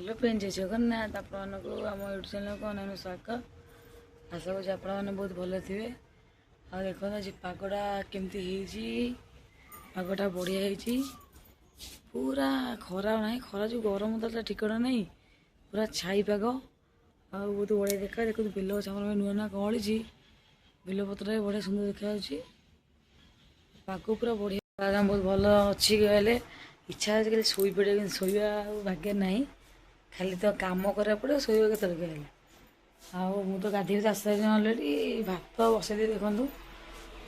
Hello friend, ଜୟ ଜଗନ୍ନାଥ। ଆପଣମାନଙ୍କୁ ଆମ YouTube ଚ୍ୟାନେଲ୍କୁ ଅନେକ ସ୍ୱାଗତ। ଆଶା କରୁଛି ଆପଣମାନେ ବହୁତ ଭଲ ଥିବେ। ଆଉ ଦେଖନ୍ତୁ, ଆଜି ପାଗଟା କେମିତି ହେଇଛି। ପାଗଟା ବଢ଼ିଆ ହେଇଛି ପୁରା। ଖରା ନାହିଁ, ଖରା ଯେଉଁ ଗରମ ତା ଠିକଣା ନାହିଁ। ପୁରା ଛାଇ ପାଗ ଆଉ ବହୁତ ବଢ଼ିଆ ଦେଖା। ଦେଖନ୍ତୁ, ବେଲ ଗଛ ଆମର ନୂଆ ନୂଆ କଅଁଳିଛି। ବେଲପତ୍ର ବି ବଢ଼ିଆ ସୁନ୍ଦର ଦେଖାଯାଉଛି। ପାଗ ପୁରା ବଢ଼ିଆ, ବହୁତ ଭଲ ଅଛି। କହିଲେ ଇଚ୍ଛା ହେଉଛି ଖାଲି ଶୋଇପଡ଼ିବା, କିନ୍ତୁ ଶୋଇବା ଆଉ ଭାଗ୍ୟ ନାହିଁ। ଖାଲି ତ କାମ କରିବାକୁ ପଡ଼ିବ, ଶୋଇବା କେତେବେଳେ କହିଲେ? ଆଉ ମୁଁ ତ ଗାଧେଇ ଆସିସାରିଲିଣି ଅଲରେଡ଼ି। ଭାତ ବସେଇ ଦେଖନ୍ତୁ,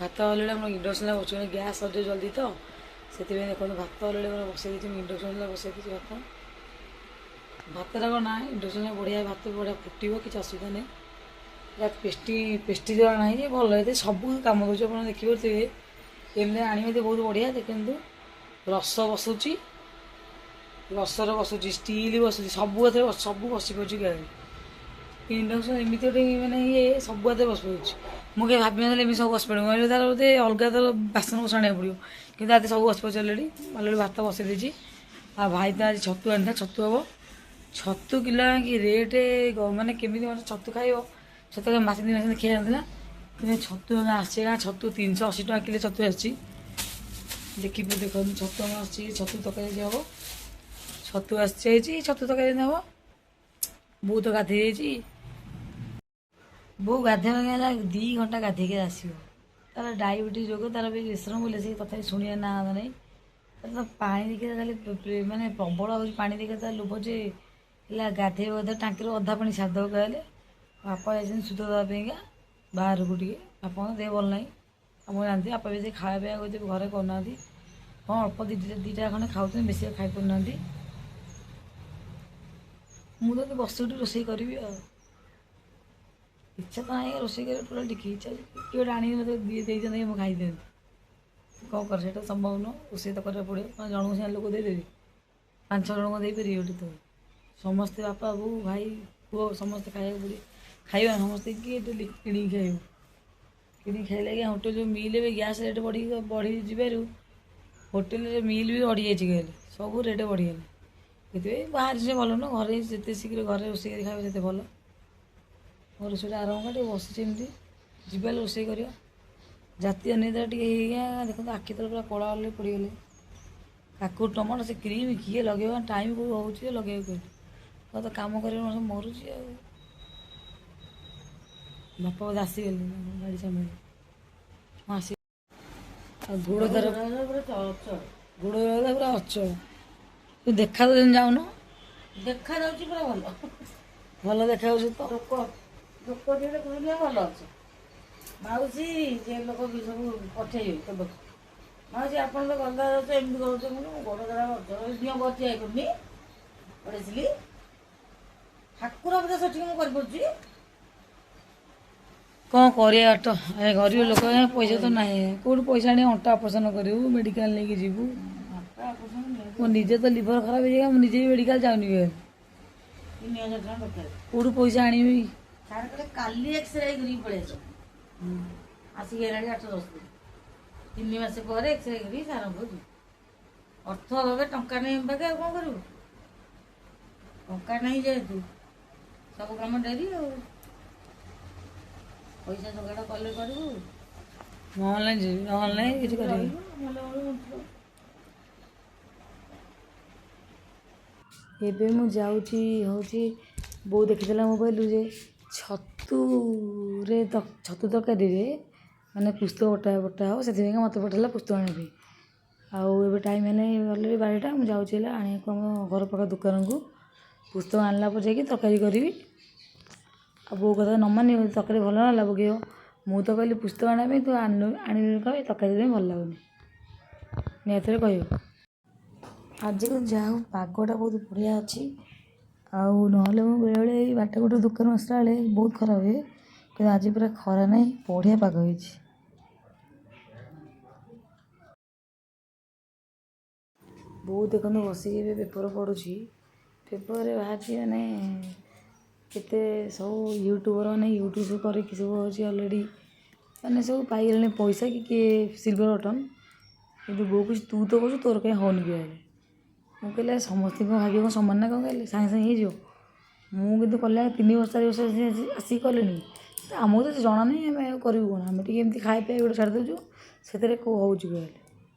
ଭାତ ଅଲରେଡ଼ି ଆମର ଇଣ୍ଡକ୍ସନ୍ରେ ବସୁଛନ୍ତି। ଗ୍ୟାସ୍ ସରିଯିବ ଜଲ୍ଦି ତ ସେଥିପାଇଁ। ଦେଖନ୍ତୁ, ଭାତ ଅଲରେଡ଼ି ଆମର ବସେଇ ଦେଇଛି, ମୁଁ ଇଣ୍ଡକ୍ସନ୍ରେ ବସେଇ ଦେଇଛି ଭାତ। ଭାତଟା କ'ଣ ନା ଇଣ୍ଡକ୍ସନ୍ରେ ବଢ଼ିଆ ଭାତ ବଢ଼ିଆ ଫୁଟିବ, କିଛି ଅସୁବିଧା ନାହିଁ। ଏଇଟା ପେଷ୍ଟି ପେଷ୍ଟି ଦେବା ନାହିଁ ଯେ ଭଲ ହେଇଥାଏ, ସବୁ କାମ ଦେଉଛି। ଆପଣ ଦେଖିପାରୁଥିବେ, ଏମିତି ଆଣିବେ ତ ବହୁତ ବଢ଼ିଆ। ଦେଖନ୍ତୁ, ରସ ବସୁଛି, ରସର ବସୁଛି, ଷ୍ଟିଲ୍ ବସୁଛି, ସବୁ ଏଥିରେ ସବୁ ବସି ପାରୁଛି। ଗାଡ଼ି ଇଣ୍ଡକ୍ସନ୍ ଏମିତି ଗୋଟେ ମାନେ ଇଏ ସବୁ ଏଥିରେ ବସି ପାରୁଛି। ମୁଁ କେବେ ଭାବିନଥିଲି ଏମିତି ସବୁ ବସି ପାରିବ। ମୁଁ ତାର ବୋଧେ ଅଲଗା ତାର ବାସନ କୁସନ ଆଣିବାକୁ ପଡ଼ିବ, କିନ୍ତୁ ଆଜି ସବୁ ବସି ପାରୁଛି। ଅଲରେଡ଼ି ଅଲରେଡ଼ି ଭାତ ବସେଇ ଦେଇଛି। ଆଉ ଭାଇ ତ ଆଜି ଛତୁ ଆଣିଥିଲା, ଛତୁ ହେବ। ଛତୁ କିଲୋ କି ରେଟ୍, ମାନେ କେମିତି ମାନେ ଛତୁ ଖାଇବ? ଛତୁ ମାସେ 2 ମାସ ଖିଆ ଯାଉଥିଲା, କିନ୍ତୁ ଛତୁ ଆସିଛି ନା, ଛତୁ 380 ଟଙ୍କା କିଲୋ ଛତୁ ଆସିଛି। ଦେଖିବି, ଦେଖନ୍ତୁ, ଛତୁ ଆମର ଆସିଛି। ଛତୁ ତରକାରୀ ହେବ, ଛତୁ ଆସିଯାଇଛି, ଛତୁ ତରକାରୀ ହେବ। ବୋଉ ତ ଗାଧେଇ ଯାଇଛି। ବୋଉ ଗାଧେଇବା ହେଲା 2 ଘଣ୍ଟା ଗାଧେଇକି ଆସିବ। ତାର ଡାଇବେଟିସ୍ ଯୋଗୁଁ ତାର ବି ବିଶ୍ରାମ ବୋଲେ ସେ ତଥାପି ଶୁଣିବା ନା ନାହିଁ। ତାର ତ ପାଣି ଦେଖିଲେ ଖାଲି ମାନେ ପ୍ରବଳ ହେଉଛି, ପାଣି ଦେଖିଲେ ତାର ଲୋଭ ଯେ ହେଲା ଗାଧେଇବ। ଅଧା ଟାଙ୍କିରୁ ଅଧା ପାଣି ସାରିଦେବ କହିଲେ। ବାପା ଯାଇଛନ୍ତି ସୁଧ ଦେବା ପାଇଁକା ବାହାରକୁ ଟିକେ। ବାପାଙ୍କ ଦେହ ଭଲ ନାହିଁ ଆପଣ ଜାଣିଥିବେ। ବାପା ବି ସେ ଖାଇବା ପିଇବା ଘରେ କରୁନାହାନ୍ତି। ହଁ, ଅଳ୍ପ ଦୁଇଟା ଖଣ୍ଡେ ଖାଉଛନ୍ତି, ବେଶୀ ଖାଇପାରୁନାହାନ୍ତି। ମୁଁ ତ ବସି ଉଠି ରୋଷେଇ କରିବି ଆଉ ଇଚ୍ଛା ତ ନାହିଁ ରୋଷେଇ କରିବା ଟୋଟାଲ୍। ଟିକେ ଇଚ୍ଛା କିଏ ଗୋଟେ ଆଣିକି ମୋତେ ଦେଇଦିଅନ୍ତି, ମୁଁ ଖାଇଦିଅନ୍ତି। କ'ଣ କର, ସେଇଟା ସମ୍ଭବ ନୁହଁ। ରୋଷେଇ ତ କରିବାକୁ ପଡ଼ିବ। ଜଣଙ୍କୁ ସିନା ଲୋକ ଦେଇଦେବି, 5 6 ଜଣଙ୍କୁ ଦେଇପାରିବେ ଗୋଟେ ତ? ସମସ୍ତେ ବାପା, ବୋଉ, ଭାଇ, ପୁଅ ସମସ୍ତେ ଖାଇବାକୁ ପଡ଼ିବ। ଖାଇବା ସମସ୍ତେ କିଏ ଡେଲି କିଣିକି ଖାଇବ? କିଣିକି ଖାଇଲେ ଆଜ୍ଞା ହୋଟେଲ ଯେଉଁ ମିଲ୍, ଏବେ ଗ୍ୟାସ୍ ରେଟ୍ ବଢ଼ି ବଢ଼ିଯିବାରୁ ହୋଟେଲରେ ମିଲ୍ ବି ବଢ଼ିଯାଇଛି କହିଲେ, ସବୁ ରେଟ୍ ବଢ଼ିଗଲା। ସେଥିପାଇଁ ବାହାରେ ଜିନିଷ ଭଲ ନୁହଁ। ଘରେ ଯେତେ ଶୀଘ୍ର ଘରେ ରୋଷେଇ କରି ଖାଇବ ସେତେ ଭଲ। ମୋ ରୋଷେଇଟା ଆରମ୍ଭ କରି ଟିକେ ବସିଛି ଏମିତି, ଯିବା ରୋଷେଇ କରିବା। ଜାତୀୟ ନିଦ୍ରା ଟିକେ ହେଇଗା। ଦେଖନ୍ତୁ, ଆଖି ତଳେ ପୁରା କଳା ଅଲରେଡ଼ି ପଡ଼ିଗଲେ। କାକୁଡ଼ି, ଟମାଟୋ, ସେ କ୍ରିମ୍ କିଏ ଲଗେଇବ? ଟାଇମ୍ କେଉଁ ହେଉଛି ଲଗେଇବାକୁ କହିଲେ? ତ କାମ କରିବା ମଣିଷ ମରୁଛି। ଆଉ ବାପା ବୋଧେ ଆସିଗଲେ ଗାଡ଼ି ସାମ୍ନାରେ। ହଁ, ଆସି। ଆଉ ଗୋଡ଼ ତାର ଗୋଡ଼ ପୁରା ଅଚଳ। ତୁ ଦେଖା ତ ଯାଉନ। ଦେଖାଯାଉଛି ପୁରା ଭଲ। ଭଲ ଦେଖାଯାଉଛି ତ। ଲୋକ ଲୋକ ਜਿਹੜੇ କହିଲେ ଭଲ ଅଛି ମାଉସୀ, ଯେ ଲୋକ ବି ସବୁ ପଠେଇବେ ତୋ ପାଖକୁ। ମାଉସୀ, ଆପଣ ତ ଗଲା ଯାଉଛ, ଏମିତି କହୁଛ। ମୁଁ ଗୋଡ଼ ଧରା ଅଚଳ, ଦିଅ ବସି ହେଇପାରୁନି, ପଳେଇଥିଲି। ଠାକୁର ପୂଜା ସେଠିକି ମୁଁ କରିପାରୁଛି। କ'ଣ କରିବା ତ, ଏ ଗରିବ ଲୋକ, ପଇସା ତ ନାହିଁ। କେଉଁଠୁ ପଇସା ଆଣି ଅଣ୍ଟା ଅପରେସନ୍ କରିବୁ, ମେଡ଼ିକାଲ ନେଇକି ଯିବୁ? ମୋ ନିଜେ ତ ଲିଭର ଖରାପ ହେଇଯାଏ, ମୁଁ ନିଜେ ବି ମେଡ଼ିକାଲ ଯାଉନି। 3000 ଟଙ୍କା ଦରକାର। କେଉଁଠୁ ପଇସା ଆଣିବି? ସାର୍ କହିଲେ କାଲି ଏକ୍ସରେ କରିକି ପଳେଇ ଆସ। ଆସିକି ହେଲାଣି 8 10 ଦିନ। 3 ମାସ ପରେ ଏକ୍ସରେ କରିକି ସାରଙ୍କୁ ଯିବୁ। ଅର୍ଥ ଅଭାବେ ଟଙ୍କା ନାହିଁ ଆମ ପାଖେ, ଆଉ କ'ଣ କରିବୁ? ଟଙ୍କା ନାହିଁ ଯେହେତୁ ସବୁ କାମ ଡେରି। ଆଉ ପଇସା ଯୋଗାଡ଼ କଲେ କରିବୁ। ନହେଲେ ଯିବି, ନହେଲେ ନାହିଁ କିଛି କରିବି। ଏବେ ମୁଁ ଯାଉଛି। ହେଉଛି ବୋଉ ଦେଖିଥିଲା ମୋବାଇଲରୁ ଯେ ଛତୁରେ, ଛତୁ ତରକାରୀରେ ମାନେ ପୁସ୍ତକ ବଟା ବଟା ହେବ। ସେଥିପାଇଁକା ମୋତେ ପଠେଇଲା ପୁସ୍ତକ ଆଣିବା ପାଇଁ। ଆଉ ଏବେ ଟାଇମ୍ ହେଲାଣି ଅଲରେଡ଼ି 12ଟା। ମୁଁ ଯାଉଛି ହେଲା ଆଣିବାକୁ ଆମ ଘର ପାଖ ଦୋକାନକୁ। ପୁସ୍ତକ ଆଣିଲା ପରେ ଯାଇକି ତରକାରୀ କରିବି। ଆଉ ବୋଉ କଥା ନ ମାନିବ, ତରକାରୀ ଭଲ ନ ହେଲା ପକେଇବ, ମୁଁ ତ କହିଲି ପୁସ୍ତକ ଆଣିବା ପାଇଁ, ତୁ ଆଣିଲୁ ଆଣିଲୁନି କ'ଣ ପାଇଁ? ତରକାରୀ ପାଇଁ ଭଲ ଲାଗୁନି ନିହାତିରେ କହିବ। ଆଜି ଯାହା ହଉ ପାଗଟା ବହୁତ ବଢ଼ିଆ ଅଛି। ଆଉ ନହେଲେ ମୁଁ ବେଳେବେଳେ ଏଇ ବାଟ ଗୋଟେ ଦୋକାନ ଆସିଲା ବେଳେ ବହୁତ ଖରା ହୁଏ, କିନ୍ତୁ ଆଜି ପୁରା ଖରା ନାହିଁ, ବଢ଼ିଆ ପାଗ ହେଇଛି। ବୋଉ ଦେଖନ୍ତୁ ବସିକି ଏବେ ପେପର୍ ପଢ଼ୁଛି। ପେପର୍ରେ ବାହାରିଛି ମାନେ କେତେ ସବୁ ୟୁଟ୍ୟୁବର୍ ମାନେ ୟୁଟ୍ୟୁବ୍ ସବୁ କରିକି ସବୁ ହେଉଛି ଅଲରେଡ଼ି ମାନେ ସବୁ ପାଇଗଲେଣି ପଇସା କି କିଏ ସିଲଭର୍ ବଟନ୍। କିନ୍ତୁ ବୋଉ କହୁଛି, ତୁ ତ କରୁଛୁ, ତୋର କାହିଁ ହେଉନି? କି ହେଲେ ମୁଁ କହିଲି ସମସ୍ତଙ୍କ ଭାଗ୍ୟ କଣ ସମାନ ନା କ'ଣ କହିଲେ ସାଙ୍ଗେ ସାଙ୍ଗେ ହେଇଯିବ। ମୁଁ କିନ୍ତୁ କଲା 3 ବର୍ଷ 4 ବର୍ଷ ଆସିକି କଲିଣି, ତ ଆମକୁ ତ ଜଣା ନାହିଁ, ଆମେ ଆଉ କରିବୁ କ'ଣ? ଆମେ ଟିକେ ଏମିତି ଖାଇ ପିଇ ଗୋଟେ ଛାଡ଼ି ଦେଉଛୁ, ସେଥିରେ କେଉଁ ହେଉଛି କହିଲେ।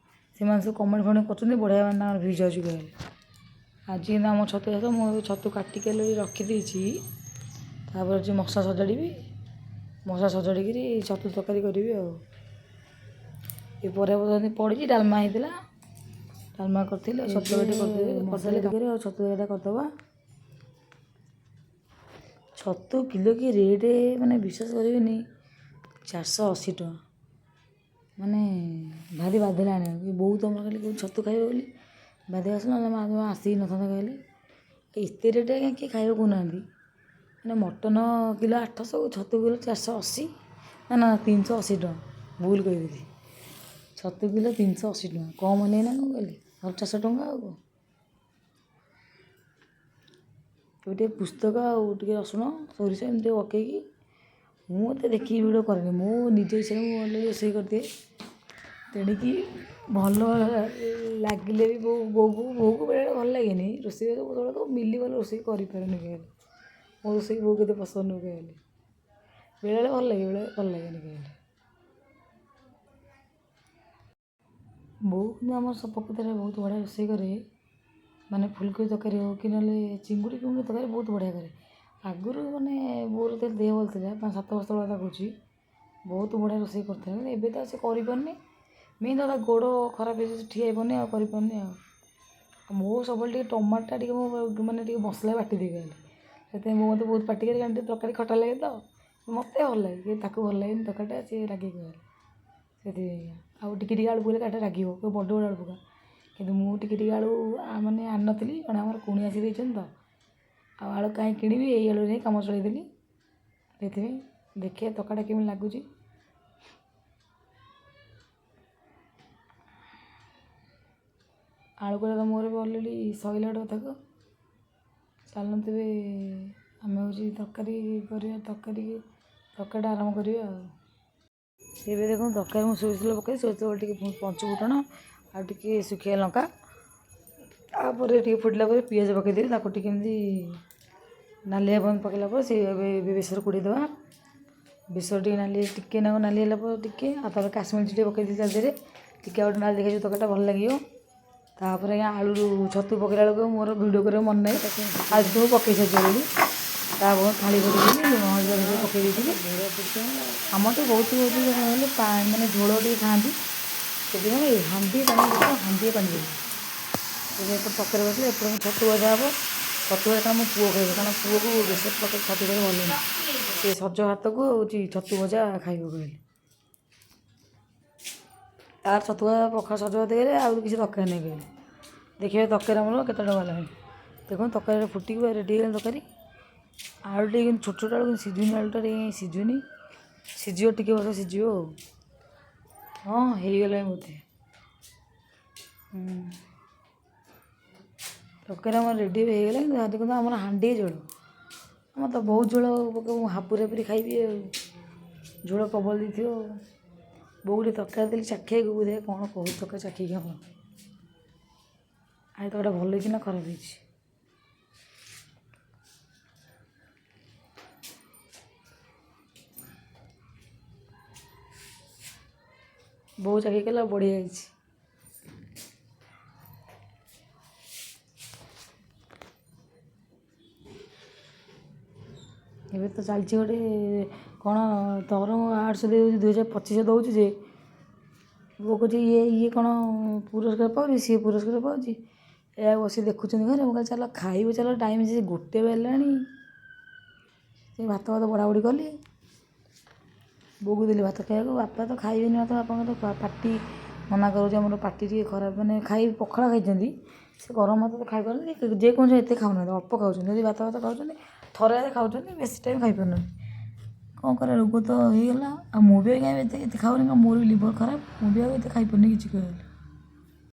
ସେମାନେ ସବୁ କମେଣ୍ଟ ଫମେଣ୍ଟ କରୁଛନ୍ତି, ବଢ଼ିଆ ମାନେ ତାଙ୍କର ଭ୍ୟୁ ଯାଉଛି କହିଲେ। ଆଜି କିନ୍ତୁ ଆମ ଛତୁ ଚାଷ, ମୁଁ ଏବେ ଛତୁ କାଟିକି ରଖିଦେଇଛି। ତାପରେ ହେଉଛି ମସଲା ସଜାଡ଼ିବି, ମସଲା ସଜାଡ଼ିକିରି ଛତୁ ତରକାରୀ କରିବି। ଆଉ ଏ ପରିବା ପତ୍ର ଏମିତି ପଡ଼ିଛି। ଡାଲମା ହେଇଥିଲା, ଡାଲମା କରିଥିଲି, ଆଉ ଛତୁ ତରକାରୀ କରିଦେବି ମସଲା ତରକାରୀ ଆଉ ଛତୁ ତରକାରୀଟା କରିଦେବା। ଛତୁ କିଲୋ କି ରେଟ୍, ମାନେ ବିଶ୍ୱାସ କରିବେନି, 480 ଟଙ୍କା। ମାନେ ଭାରି ବାଧିଲା ଆଣିବାକୁ। ବୋଉ ତ ଆମର ଖାଲି କହୁଛି ଛତୁ ଖାଇବ ବୋଲି ବାଧ୍ୟ ଆସିଲା, ନହେଲେ ମା ଆସିକି ନଥାନ୍ତା କହିଲେ। ଏତେ ରେଟ୍ ଆଜ୍ଞା କିଏ ଖାଇବ କହୁନାହାନ୍ତି? ମାନେ ମଟନ୍ କିଲୋ 800, ଛତୁ କିଲୋ 480, ନା ନା 380 ଟଙ୍କା, ଭୁଲ କହିଦେଲି। ଛତୁ କିଲୋ 380 ଟଙ୍କା, କମ୍ ହେଲେ ନା କ'ଣ କହିଲେ, ଆଉ 400 ଟଙ୍କା ଆଉ କ'ଣ। ଏବେ ଟିକେ ପୁସ୍ତକ ଆଉ ଟିକେ ରସୁଣ ସୋରିଷ ଏମିତି ପକେଇକି, ମୁଁ ଏତେ ଦେଖିକି ଭିଡ଼ିଓ କରେନି, ମୁଁ ନିଜ ଇଚ୍ଛାରେ ମୁଁ ଭଲ ରୋଷେଇ କରିଦିଏ। ତେଣିକି ଭଲ ଲାଗିଲେ ବି ବୋଉ ବୋଉକୁ ବୋଉକୁ ବେଳେବେଳେ ଭଲ ଲାଗେନି ରୋଷେଇ। ତ ମିଲି ଭଲ ରୋଷେଇ କରିପାରେନି କହିଲେ, ମୋ ରୋଷେଇ ବୋଉ କେତେ ପସନ୍ଦ ନୁହେଁ କହିଲେ। ବେଳେବେଳେ ଭଲ ଲାଗେ, ବେଳେବେଳେ ଭଲ ଲାଗେନି କହିଲେ। ବୋଉ କିନ୍ତୁ ଆମର ସବୁ ପ୍ରକୃତରେ ବହୁତ ବଢ଼ିଆ ରୋଷେଇ କରେ। ମାନେ ଫୁଲକୋବି ତରକାରୀ ହେଉ କି ନହେଲେ ଚିଙ୍ଗୁଡ଼ି ଫିଙ୍ଗୁଡ଼ି ତରକାରୀ ବହୁତ ବଢ଼ିଆ କରେ। ଆଗରୁ ମାନେ ବୋଉର ଯେତେବେଳେ ଦେହ ଭଲ ଥିଲା, 5-7 ବର୍ଷ ତଳ କଥା କହୁଛି, ବହୁତ ବଢ଼ିଆ ରୋଷେଇ କରୁଥିଲା। କିନ୍ତୁ ଏବେ ତ ସେ କରିପାରୁନି। ମେନ୍ ତ ତା ଗୋଡ଼ ଖରାପ ହେଇଯାଇଛି, ଠିଆ ହେଇପାରୁନି ଆଉ କରିପାରୁନି। ଆଉ ମୁଁ ସବୁବେଳେ ଟିକେ ଟମାଟୋଟା ଟିକେ ମୁଁ ମାନେ ଟିକେ ମସଲା ବାଟିଦିଏ କହିଲେ, ସେଥିପାଇଁ ବୋଉ ମୋତେ ବହୁତ ପାଟି କରେ, କାରଣ ଟିକେ ତରକାରୀ ଖଟା ଲାଗେ ତ ମୋତେ ଭଲ ଲାଗେ, କିନ୍ତୁ ତାକୁ ଭଲ ଲାଗେନି ତରକାରୀଟା, ସିଏ ରାଗେ କହିଲେ ସେଥିପାଇଁ। ଆଉ ଟିକେ ଟିକେ ଆଳୁ ପକେଇଲେ କାଟେ ରାଗିବ, କହିବ ବଡ଼ ବଡ଼ ଆଳୁ ପକା। କିନ୍ତୁ ମୁଁ ଟିକେ ଟିକେ ଆଳୁ ମାନେ ଆଣିନଥିଲି, ଜଣେ ଆମର କୁଣିଆ ଆସି ଦେଇଛନ୍ତି ତ, ଆଉ ଆଳୁ କାହିଁ କିଣିବି, ଏଇ ଆଳୁରେ ହିଁ କାମ ଚଳେଇଦେଲି। ସେଥିପାଇଁ ଦେଖିବା ତରକାରୀଟା କେମିତି ଲାଗୁଛି। ଆଳୁ କଷା ତ ମୋର ବି ଅଲରେଡ଼ି ସରିଲା ଗୋଟେ କଥାକୁ। ଚାଲନ୍ତୁ ଏବେ ଆମେ ହେଉଛି ତରକାରୀ କରିବା, ତରକାରୀଟା ଆରମ୍ଭ କରିବା। ଆଉ ଏବେ ଦେଖନ୍ତୁ ତରକାରୀ ମୁଁ ସୋରିଷ ତେଲ ପକାଇ, ସୋରିଷ ତେଲ ଟିକେ ପଞ୍ଚ ଫୁଟଣ ଆଉ ଟିକେ ଶୁଖିଲା ଲଙ୍କା, ତାପରେ ଟିକେ ଫୁଟିଲା ପରେ ପିଆଜ ପକାଇଦେବି। ତାକୁ ଟିକେ ଏମିତି ନାଲିଆ ପର୍ଯ୍ୟନ୍ତ ପକାଇଲା ପରେ ସେ ଏବେ ଏବେ ବେସର କୁଡ଼େଇ ଦେବା। ବେସର ଟିକେ ନାଲି, ଟିକେ ନାକୁ ନାଲି ହେଲା ପରେ ଟିକେ, ଆଉ ତାପରେ କାଶ୍ମୀର ଚିଲି ପକାଇଦେଲି ତା ଦେହରେ ଟିକେ, ଆଉ ଗୋଟେ ନାଲି ଦେଖାଯିବ, ତରକାରୀଟା ଭଲ ଲାଗିବ। ତାପରେ ଆଜ୍ଞା ଆଳୁରୁ ଛତୁ ପକାଇଲା ବେଳକୁ ମୋର ଭିଡ଼ିଓ କରିବାକୁ ମନେ ନାହିଁ, ଆଳୁ ଛତୁ ମୁଁ ପକାଇ ସାରିଛି ବୋଲି। ତାପରେ ଥାଳି ପକାଇଦେଲି, ଲୁଣ ହଳଦୀ ସବୁ ପକାଇ ଦେଇଥିଲି। ଆମର ତ ବହୁତ ବହୁତ ହେଲେ ମାନେ ଝୋଳ ଟିକେ ଖାଆନ୍ତି, ସେଥିପାଇଁ ହାଣ୍ଡିଏ ପାଣି, ହାଣ୍ଡିଏ ପାଣି ଦେବି। ଏବେ ଏପଟେ ତରକାରୀ ବସିଲେ, ଏପଟେ ମୁଁ ଛତୁ ଭଜା ହେବ। ଛତୁ ଭଜା କାରଣ ମୋ ପୁଅ ଖାଇବ, କାରଣ ପୁଅକୁ ବେସର ପକେଇ ଛତୁ ଭଜା ଭଲ ନୁହେଁ, ସେ ସଜ ଭାତକୁ ହେଉଛି ଛତୁ ଭଜା ଖାଇବ କହିଲେ। ତାର ଛତୁ ଭଜା ପଖାଳ ସଜ ଭାତ ହେଇଗଲେ ଆଉ କିଛି ଦରକାର ନାହିଁ କହିଲେ। ଦେଖିବେ ତରକାରୀ ଆମର କେତେ ଟଙ୍କା ହେଲାଣି। ଦେଖନ୍ତୁ ତରକାରୀରେ ଫୁଟିକି ପୁରା ରେଡ଼ି ହେଇଗଲା ତରକାରୀ। ଆଳୁ ଟିକେ କିନ୍ତୁ ଛୋଟ ଛୋଟ ଆଳୁ, କିନ୍ତୁ ସିଝୁନି, ଆଳୁଟା ଟିକେ ସିଝୁନି, ସିଝିବ ଟିକେ ବର୍ଷ ସିଝିବ। ଆଉ ହଁ ହେଇଗଲାଣି ବୋଧେ। ତରକାରୀ ଆମର ରେଡ଼ି ହେଇଗଲାଣି। ଦେଖନ୍ତୁ ଆମର ହାଣ୍ଡିଏ ଝୋଳ, ଆମର ତ ବହୁତ ଝୋଳ ପକେଇବ, ମୁଁ ହାପୁରି ହାପୁରି ଖାଇବି। ଆଉ ଝୋଳ ପ୍ରବଳ ଦେଇଥିବ। ଆଉ ବୋଉ ଟିକେ ତରକାରୀ ଦେଲି ଚାଖିବାକୁ, ବୋଧେ କ'ଣ କହୁଛି ତରକାରୀ ଚାଖିକି ଆମର। ଆଜି ତରକାରୀଟା ଭଲ ହେଇଛି ନା ଖରାପ ହେଇଛି? ବୋଉ ଚାଖିକି କହିଲା ବଢ଼ିଆ ହେଇଛି। ଏବେ ତ ଚାଲିଛି ଗୋଟେ କ'ଣ ତରଙ୍ଗ ଆର୍ଟ୍ସ ଦେଉଛି 2025 ଦେଉଛି ଯେ, ବୋଉ କହୁଛି ଇଏ ଇଏ କ'ଣ ପୁରସ୍କାର ପାଉଛି, ସିଏ ପୁରସ୍କାର ପାଉଛି, ଏହା ବସି ଦେଖୁଛନ୍ତି ଘରେ। ମୁଁ କହିଲି ଚାଲ ଖାଇବ, ଚାଲ, ଟାଇମ୍ ସେ ଗୋଟେ ହେଲାଣି। ସେ ଭାତ ଭାତ ବଢ଼ାବଢ଼ି କଲି, ବୋଉକୁ ଦେଲି ଭାତ ଖାଇବାକୁ। ବାପା ତ ଖାଇବେନି ଭାତ, ବାପାଙ୍କ ତ ପାଟି ମନା କରୁଛି, ଆମର ପାଟି ଟିକେ ଖରାପ, ମାନେ ଖାଇ ପଖାଳ ଖାଇଛନ୍ତି, ସେ ଗରମ ଭାତ ତ ଖାଇପାରୁନାହାନ୍ତି, ଯେକୌଣସି ଏତେ ଖାଉନାହାନ୍ତି, ଅଳ୍ପ ଖାଉଛନ୍ତି। ଯଦି ଭାତ ଭାତ ଖାଉଛନ୍ତି ଥରେ ଅଧେ ଖାଉଛନ୍ତି, ବେଶୀ ଟାଇମ୍ ଖାଇପାରୁନାହାନ୍ତି। କ'ଣ କରିବା, ରୋଗ ତ ହେଇଗଲା। ଆଉ ମୁଁ ବି ଆଜ୍ଞା ଏତେ ଏତେ ଖାଉନି, କାରଣ ମୋର ବି ଲିଭର୍ ଖରାପ, ମୁଁ ବି ଆଉ ଏତେ ଖାଇପାରୁନି କିଛି କହିଲେ।